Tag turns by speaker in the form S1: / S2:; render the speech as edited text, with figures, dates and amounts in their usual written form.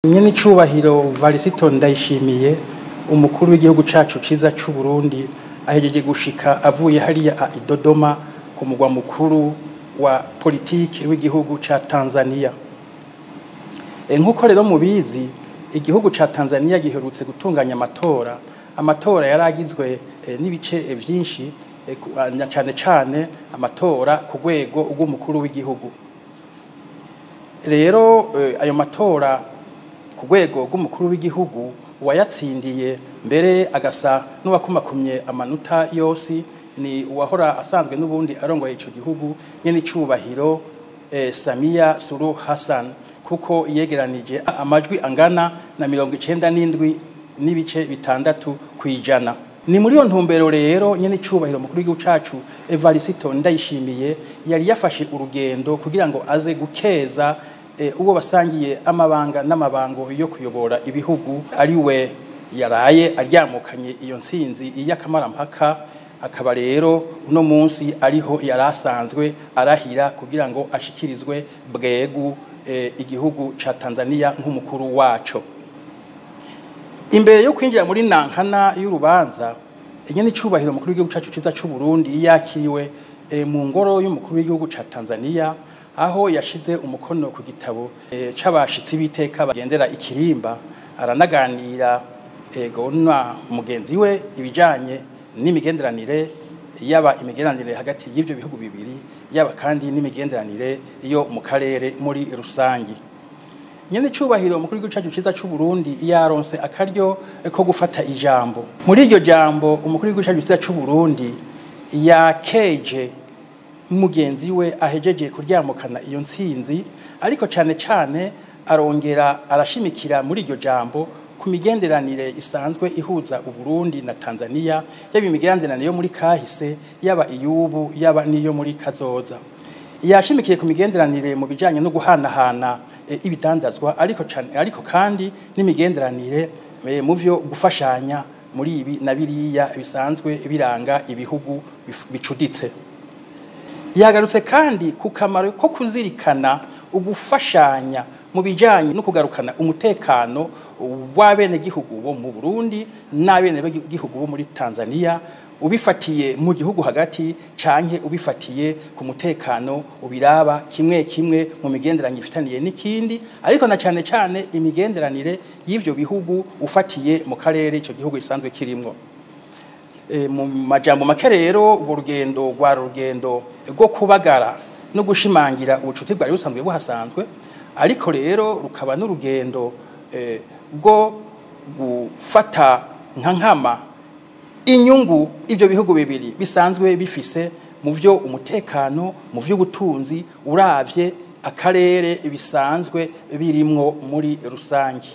S1: Nyene icubahiro Varisito Ndayishimiye, umukuru w'igihugu cacu ciza c'u Burundi, ahejeje gushika avuye hariya i Dodoma ku mugwa mukuru wa politiki w'igihugu ca Tanzania. Nkuko rero mubizi, igihugu ca Tanzania giherutse gutunganya amatora, amatora yaragizwe n'ibice vyinshi, na cane cane amatora ku rwego rw'umukuru w'igihugu. Rero ayo matora ku rwego rw'umukuru w'igihugu, uwayatsindiye mbere agasa n'uwakumakumye amanota yose ni uwahora asanzwe n'ubundi arongoye ico gihugu, nyene icubahiro Samia Suluhu Hassan, kuko yegeranije amajwi angana na 97.6%. Ni muri iyo ntumbero rero nyene icubahiro mukuru w'igihugu cacu Evariste Ndayishimiye yari yafashe urugendo kugira ngo aze gukeza uwo basangiye amabanga n'amabango yo kuyobora ibihugu, ari we yaraye aryamukanye iyo ntsinzi y'akamarampaka, akaba rero uno munsi ariho yarasanzwe arahira kugira ngo ashikirizwe bwegu igihugu ca Tanzania nk'umukuru waco. Imbere yo kwinjira muri nankana y'urubanza, nyene icubahiro mukuru w'igihugu cacu ciza c'u Burundi yakiriwe mu ngoro y'umukuru w'igihugu ca Tanzania, aho yashize umukono ku gitabo c'abashitsi b'iteka bagendera ikirimba, aranaganira ego na mugenzi we ibijanye n'imigenderanire, yaba imigenderanire hagati y'ivyo bihugu bibiri, yaba kandi n'imigenderanire yo mu karere muri rusangi. Nyene icubahiro mukuru w'igihugu cacu ciza c'u Burundi yaronse akaryo ko gufata ijambo. Muri iryo jambo umukuru w'igihugu cacu ciza c'u Burundi yakeje mugenzi we ahejeje kuryamukana iyo ntsinzi, ariko cane cane arongera arashimikira muri iryo jambo ku migenderanire isanzwe ihuza Uburundi na Tanzania, yaba imigenderanire yo muri kahise, yaba iyubu, yaba niyo muri kazoza. Yashimikiye ku migenderanire mu bijanye no guhanahana ibidandazwa, ariko kandi n'imigenderanire mu vyo gufashanya muri ibi na biriya bisanzwe biranga ibihugu bicuditse. Yagarutse kandi ku kamaro ko kuzirikana ugufashanya mu bijanye no kugarukana umutekano w'abenegihugu bo mu Burundi n'abenegihugu bo muri Tanzania, ubifatiye mu gihugu hagati canke ubifatiye ku mutekano ubiraba kimwe kimwe mu migenderanire ifitaniye n'ikindi, ariko na cane cane imigenderanire y'ivyo bihugu ufatiye mu karere ico gihugu gisanzwe kirimwo. Mu majambo make rero, urwo rugendo rwari urugendo rwo kubagara no gushimangira ubucuti bwari busanzwe buhasanzwe, ariko rero rukaba n'urugendo rwo gufata nka nkama inyungu ivyo bihugu bibiri bisanzwe bifise mu vyo umutekano, mu vyo ubutunzi, uravye akarere bisanzwe birimwo muri rusangi.